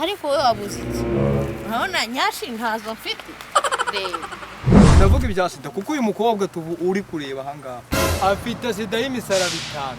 Ariko wowe wabuze iki? Urabona nyashi ntazo mfite. Reba. Ndavuga ibya sida kuko uyu mukobwa tubu uri kureba ahangaha afite sida y'imisaraba 5.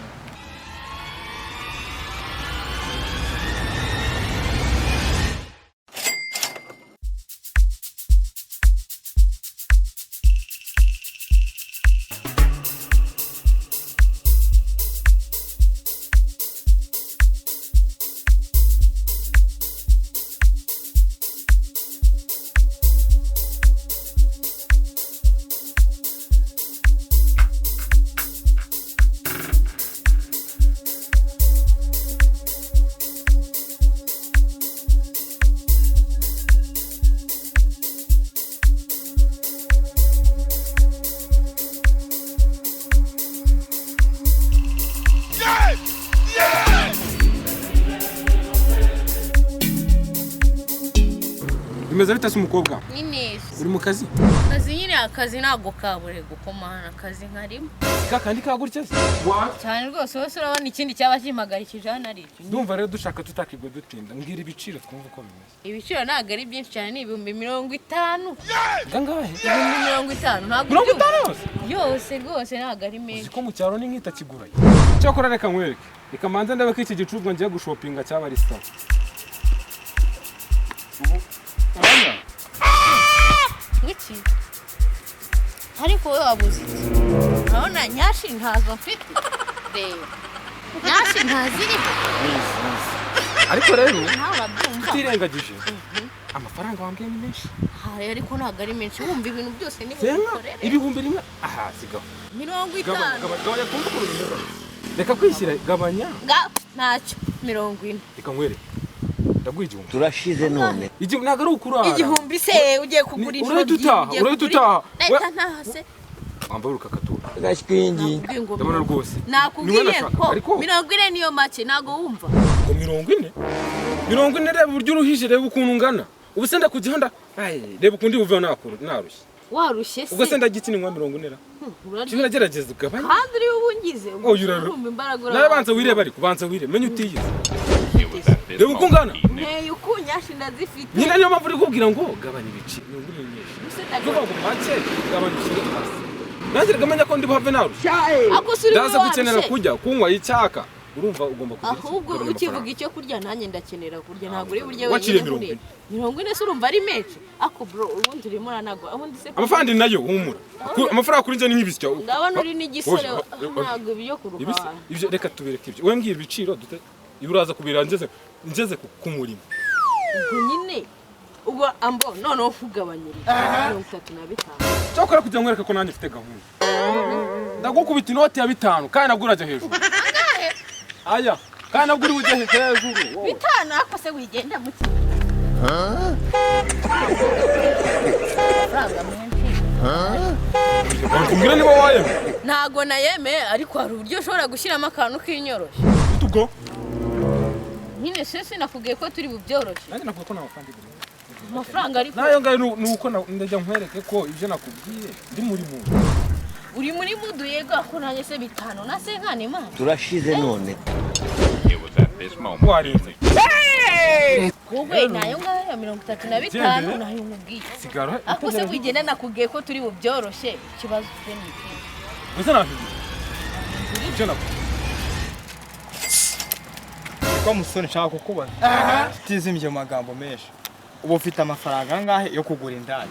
Bimeze bite se umukobwa? Ni neza. Uri mu kazi? Akazi nyine, akazi ntabwo kabure gukomana, akazi nkarimo. Kakandi kagutya se? Cyane rwose, wese urabona ikindi cyaba kimpagarikije hano ari icyo. Ndumva rero dushaka tutakigwe dutinda. Mbwira ibiciro twumva uko bimeze. Ibiciro ntabwo ari byinshi cyane, ni 50,000. Ngangahe? 50,000 ntabwo. 50 yose? Yose rwose ntabwo ari menshi. Uzi ko mu cyaro ni nkita kiguraye. Cyakora reka nkwereke. Reka manze ndabe ko iki gicuruzwa ngiye gushopinga cyaba ari sawa. Ubu Wiki. Ariko wowe wabuze iki? Urabona nyashi ntazo mfite. Reba. Nyashi ntaziriho. Ariko rero ntababyumva. Utirengagije. Amafaranga wambwiye ni menshi. Hari ariko ntabwo ari menshi. Wumva ibintu byose ni bukorere. 1000 aha sigaho. 50. Gabanya kumva ukuntu bimeze. Reka kwishyira gabanya. Ntacyo 40. Reka nkwereke. Ndaguha 1000. Turashize none. 1000 ntabwo ari ukurara. 1000 se ugiye kugura intoryi. Urahita utaha. Reka ntahase. Wambaye urukakatura. Gashwingi. Ndabona rwose. Nakubwiye ko 40 niyo make ntago wumva. Ngo 40? 40 reba uburyo uruhije, reba ukuntu ungana. Ubu se ndakujya nda. Reba ukundi uvuye narushye. Warushye se. Ubwo se ndagitsinwa 40 ra. Kiragerageza ugabanye. Kandi uri ubungize. Urumva imbaraga. Nabanza wireba ariko banza wirebe menye utiyize. Reba uko ungana. Nteye ukunyashi ndazifite. Nyina niyo mpamvu uri kubwira ngo gabanya ibiciro. 40 nyinshi. Uvuga ngo make gabanya ibiciro hasi. Nanjye ngamenya ko ndi buhave narushye. Ndaza gukenera kujya kunywa icyaka. Urumva ugomba kugira. Ahubwo ukivuga icyo kurya nanjye ndakenera kurya, ntabwo uri burya wenyine. 40 se urumva ari menshi? Ako bro ubundi urimo uranagwa. Ubundi se amafaranga nayo humura. Amafaranga kuri nje ni nk'ibisyo. Ndabona uri n'igisore ntabwo ibyo kuruha. Ibyo reka tubereke ibyo. Wewe mbwira ibiciro dute. Uraza kubira ngeze ku murimo. Ubwo nyine ubwo ambo noneho kugabanyiriza 35. Cyakora kugira ngo wereke ko nanjye mfite gahunda. Ndagukubita inoti ya 5 kandi nabwo urajya hejuru. Aya kandi nabwo uri bujye hejuru. 5 ako se wigenda muki. Amafaranga menshi. Kumbwira niba wayemeye. Ntago nayemeye ariko hari uburyo ushobora gushyiramo akantu k'inyoroshyo. Ubwo nyine sese nakubwiye ko turi bubyoroshye. Nanjye navuga ko nta mafaranga igura. Amafaranga ariko nayo ngayo nuko ndajya nkwereke ko ibyo nakubwiye ndi muri mudu. Uri muri mudu yego ko nanjye se 5 na se nkane imana. Turashize none. Warinze. Wowe nayo ngayo ya 35 nayo nkubwiye. Sigara. Ako se wigenda nakubwiye ko turi bubyoroshye ikibazo ufite ni iki? Gusa nafite. Ibyo nakubwiye. Kwa musore nshaka kukubaza. Tizimye magambo menshi. Ubu ufite amafaranga angahe yo kugura indaya?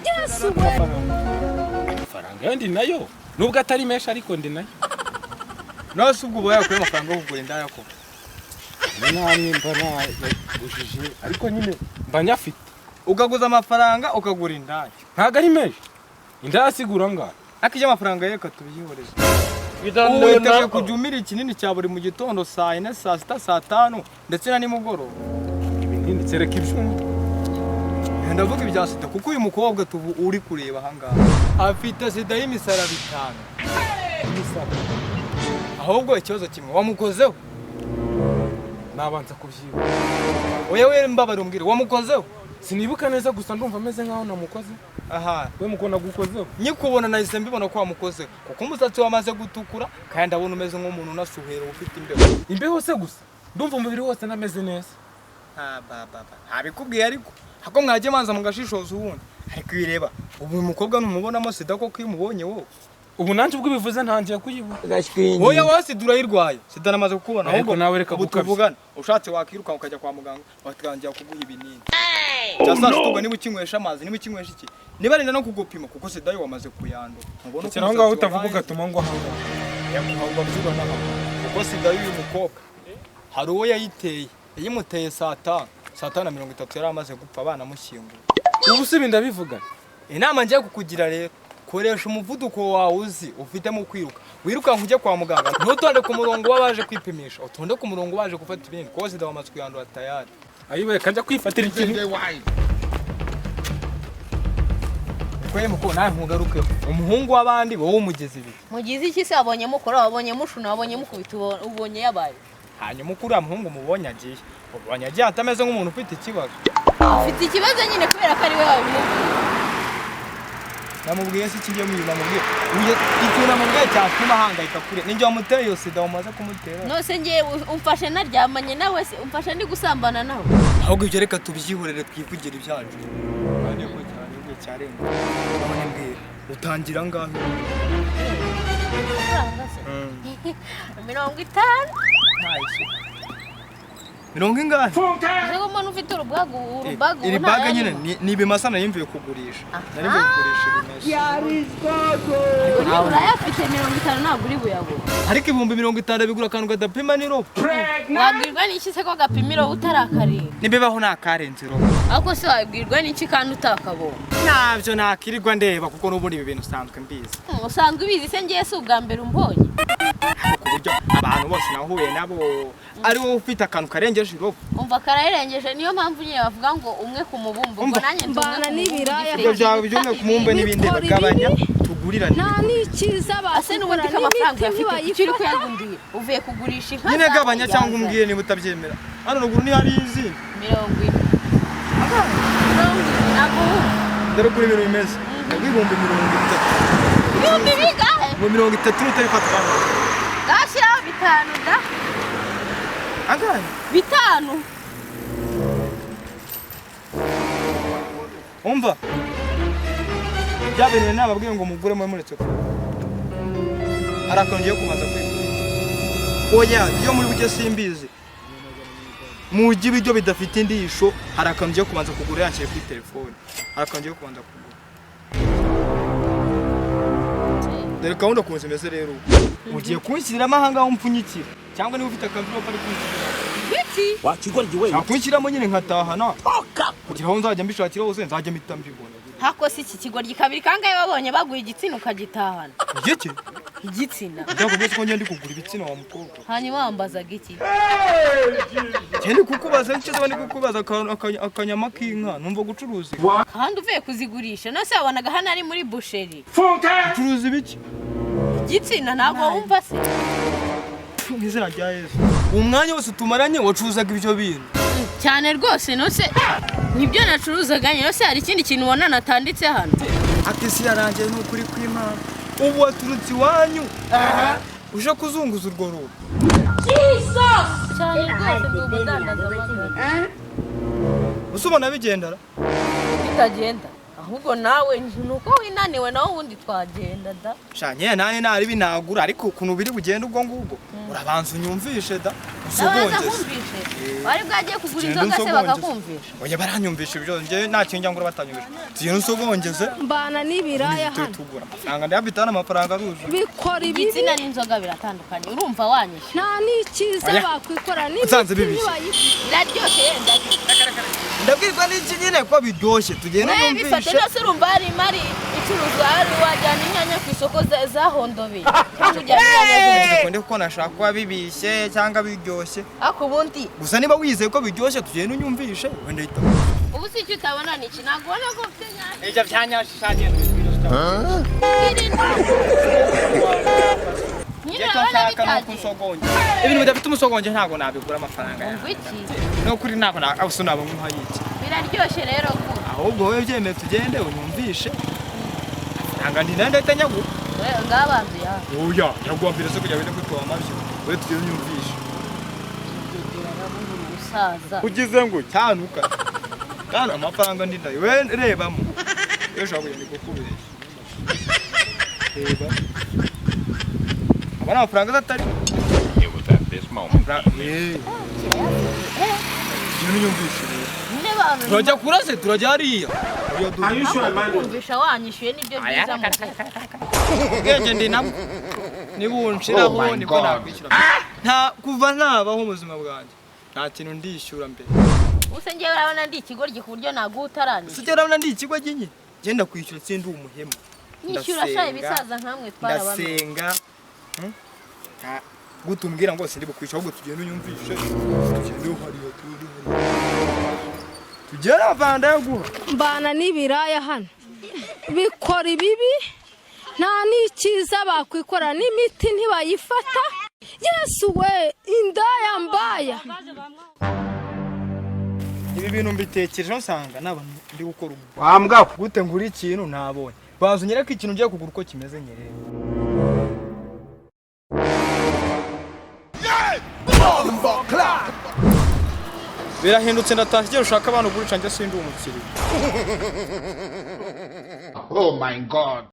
Amafaranga yandi nayo nubwo atari menshi ariko ndi nayo. Nase ubwo uba yakuye amafaranga yo kugura indaya ko? Namwe mba nagushije ariko nyine mba nyafite. Ukaguza amafaranga ukagura indaya. Ntago ari menshi. Indaya sigura angahe? Akije amafaranga yeka tubihoreze. Uwiteguye kujya umira ikinini cya buri mu gitondo saa 4, saa 6, saa 5 ndetse na nimugoroba. Ibinini kereka ibyuma. Ndavuga ibya sida kuko uyu mukobwa tubu uri kureba ahangaha afite sida y'imisaraba 5. Ahubwo ikibazo kimwe wamukozeho. Nabanza kubyibuka. Oya we mbabara umbwire wamukozeho. Sinibuka neza gusa ndumva ameze nkaho namukoze. Aha we mukona gukozeho. Nyikubona nahise mbibona ko wamukozeho kuko umusatsi wamaze gutukura kandi ndabona umeze nk'umuntu unasuhera ufite imbeho. Imbeho se gusa ndumva umubiri wose nameze neza. Ntabikubwiye ariko hako mwagiye manza mugashishoza ubundi. Ariko ireba ubu uyu mukobwa numubonamo sida koko iyo umubonye wowe. Ubu nanjye ubwo bivuze ntangiye kuyibona. Oya wowe sida urayirwaye. Sida namaze kukubona ahubwo nawe reka ubu gukabya. tuvugana ushatse wakiruka ukajya kwa muganga batangira kuguha ibinini. Cya saa sita ubwo niba ukinywesha amazi niba ukinywesha iki niba renda no kugupima kuko sida yo wamaze kuyandura. Ntubona uko Kera aho ngaho umusatsi utavuga wabaye? ugatuma ngo aho ngaho. Yakuhangwa mbyuga n'aho. Kuko sida y'uyu mukobwa hari uwo yayiteye yayimuteye saa 5 saa 5:30 yari amaze gupfa banamushyinguye. Ubu si ibi ndabivuga. Inama ngiye kukugira rero koresha umuvuduko wawe uzi ufite mu kwiruka wirukanka ujye kwa muganga ntutonde ku murongo w'abaje kwipimisha utonde ku murongo waje gufata ibinini kuko sida wamaze kuyandura tayari. Ayiwe kajya kwifatira ikintu. Kwe muko nawe ntugarukeho umuhungu w'abandi wowe umugeze ibi. Mugize iki se wabonye mukora wabonye mushuna wabonye mukubita ubonye yabaye. Hanyuma uko uriya muhungu mubonye agiye ubonye agiye atameze nk'umuntu ufite ikibazo. Ufite ikibazo nyine kubera ko ari we wabimubwiye. Namubwiye se ikigiye mu namubwiye ikintu namubwiye cyatuma ahangayika kure ninjye wamuteye iyo sida wamaze kumutera. Nose ngiye umfashe naryamanye nawe se umfashe ndi gusambana nawe. Ahubwo ibyo reka tubyihorere twivugire ibyacu. Kandi ko cyane ubwo cyarenga. None mbwira utangira ngaho 50. Mirongo ingahe? Uzi mbona ufite urubagu urubagu. Iri baga nyine ni ibimasa nari mvuye kugurisha. Nari mvuye kugurisha ibimasa. Urayafite 50 ntabwo uri buyabone. Ariko 50,000 bigura akantu kadapima n'irobo. Wabwirwa n'iki se ko gapima irobo utarakareba? Nibibaho nakarenze irobo. Ariko se wabwirwa n'iki kandi utakabonye? Ntabyo nakirirwa ndeba kuko n'ubundi ibi bintu usanzwe mbizi. Usanzwe ubizi se ngiye si ubwa mbere umbonye. Ku buryo abantu bose nahuye nabo ari wowe ufite akantu karengeje irobo. Umva kararengeje niyo mpamvu nyine bavuga ngo umwe ku mubumbe ubwo nanjye ndi umwe ku mubumbe. Ibyo byawe byumwe ku mubumbe n'ibindi bagabanya tugurirane. Nta n'ikiza ase n'ubundi k'amafaranga uyafite kuki uri kuyagunduye uvuye kugurisha inka nyine gabanya cyangwa umbwire niba utabyemera. Hano ruguru ni hari izindi 40. 40 dore kuri ibintu bimeze. 30,000. Ibihumbi bingahe? Mu 30 utabifata. Gashyiraho 5 da. Angahe? 5. Umva. Bya bintu nababwiye ngo mugure mwe muretse ko. Arakongeye kubanza kwiga. Oya, iyo muri buke simbizi. Mujye ibiryo bidafite indisho, harakongeye kubanza kugura yanshyire kuri telefone. Harakongeye kubanza kugura. Dore gahunda ukuntu imeze rero. Ugiye kunshyiramo aha ngaho umpfunyikira cyangwa niba ufite akamvirope ari kunshyiramo. Biki? Wakigoryi we. Nakunshyiramo nyine nkatahana. Kugira aho nzajya mbishakira hose nzajya mpita mbibona. Hako si iki kigoryi kabiri kangahe wabonye baguye igitsina ukagitahana? Igiki? Igitsina. Byago ko ngende kugura ibitsina wa mukobwa. Hanyuma wambazaga iki? Cyane kukubaza icyo ndi kukubaza akanyama k'inka numva gucuruza. Kandi uvuye kuzigurisha nose wabonaga hano ari muri boucherie. Gucuruza ibiki? Igitsina ntabwo wumva se? Mu izina rya Yesu. Umwanya wose tumaranye wacuruzaga ibyo bintu. Cyane rwose nose nibyo nacuruzaga nyine nose hari ikindi kintu ubona natanditse hano. Akisi yarangiye n'ukuri kw'Imana. Ubu waturutse iwanyu uje kuzunguza urwo ruhu. Jesus! Cyane rwose ndi umudandaza amagara. Usubona bigendara? Bitagenda. Ahubwo nawe nuko winaniwe nawe ubundi twagenda da. Shanye nane nari binagura ariko ukuntu biri bugende ubwo ngubwo urabanza unyumvishe da. Usogongeze. Wari bwagiye kugura inzoga se bakakumvisha. Oya baranyumvisha ibyo nje nta kintu njya ngura batanyumvisha. Tugende usogongeze. Mbana n'ibiraya hano. Tugura amafaranga ndayafite hano amafaranga aruzuye. Bikora ibi. Igitsina n'inzoga biratandukanye urumva wanyishe. Nta n'ikiza bakwikora n'ibiti. Biraryoshye yenda. Ndabwirwa n'iki nyine ko biryoshye tugende numvishe. Bifate nose urumva hari imari icuruzwa hari wajyana inyanya ku isoko zahondobeye. Cyangwa ujyana inyanya z'ubundi kuko nashaka kuba bibishye cyangwa biryoshye. Ariko ubundi gusa niba wizeye ko biryoshye tugende unyumvishe wenda hita. Ubu si icyo utabona ni iki ntabwo ubona ko ufite nyanya. Ibyo byanyashishagiye. Nyine urabona bitagiye. Ibintu bidafite umusogonge ntabwo nabigura amafaranga yanjye. No kuri ntabwo nabwo naba nkuhaye iki. Biraryoshye rero ko. Ahubwo wowe byemeye tugende unyumvishe. Nanga ndi nande tanyagu. Wewe ngabanzu ya. Oya, yaguambira se kujya wende kwitwa amavyo. Wewe tugende unyumvishe. Musaza. Ugize ngo Cyanuka kandi amafaranga ndi ndayo we rebamo iyo ushobora kugenda kukubeshya reba aba ni amafaranga atari. It was at this moment. Ikintu nyumvishe rero. Nyine bantu Turajya kurase, turajya hariya. Kumvisha wanyishyuye nibyo byiza mu Ubwenge ndi nabwo niba unshiraho nibwo nakwishyura. Nta kuva nabaho mu buzima bwanjye nta kintu ndishyura mbere. Ubuse njyewe urabona ndi ikigoryi ku buryo naguha utaranyishyura? Sijya urabona ndi ikigo nyine genda kwishyura sindi umuhemu. Nyishyura sha. Ndasenga. Ibisaza nkamwe twarabamenye. Ndasenga. Gute umbwira ngo sindi bukwishyura? Ahubwo tugende unyumvishe, tugende hariya, tugende hariya, tugere amafaranga yaguha. Mbana n'ibiraya hano bikora ibibi, nta n'icyiza bakwikora, n'imiti ntibayifata. Yesu we, indaya mbaya. Ibi bintu mbitekerejeho nsanga naba ndi gukora ubu Wambwa. Gute ngura ikintu ntabonye? Baza unyereke ikintu ugiye kugura uko kimeze nyerere. Birahindutse, ndatashye. Igihe ushaka abantu ugurisha njye sindi umukiriya. Oh my God.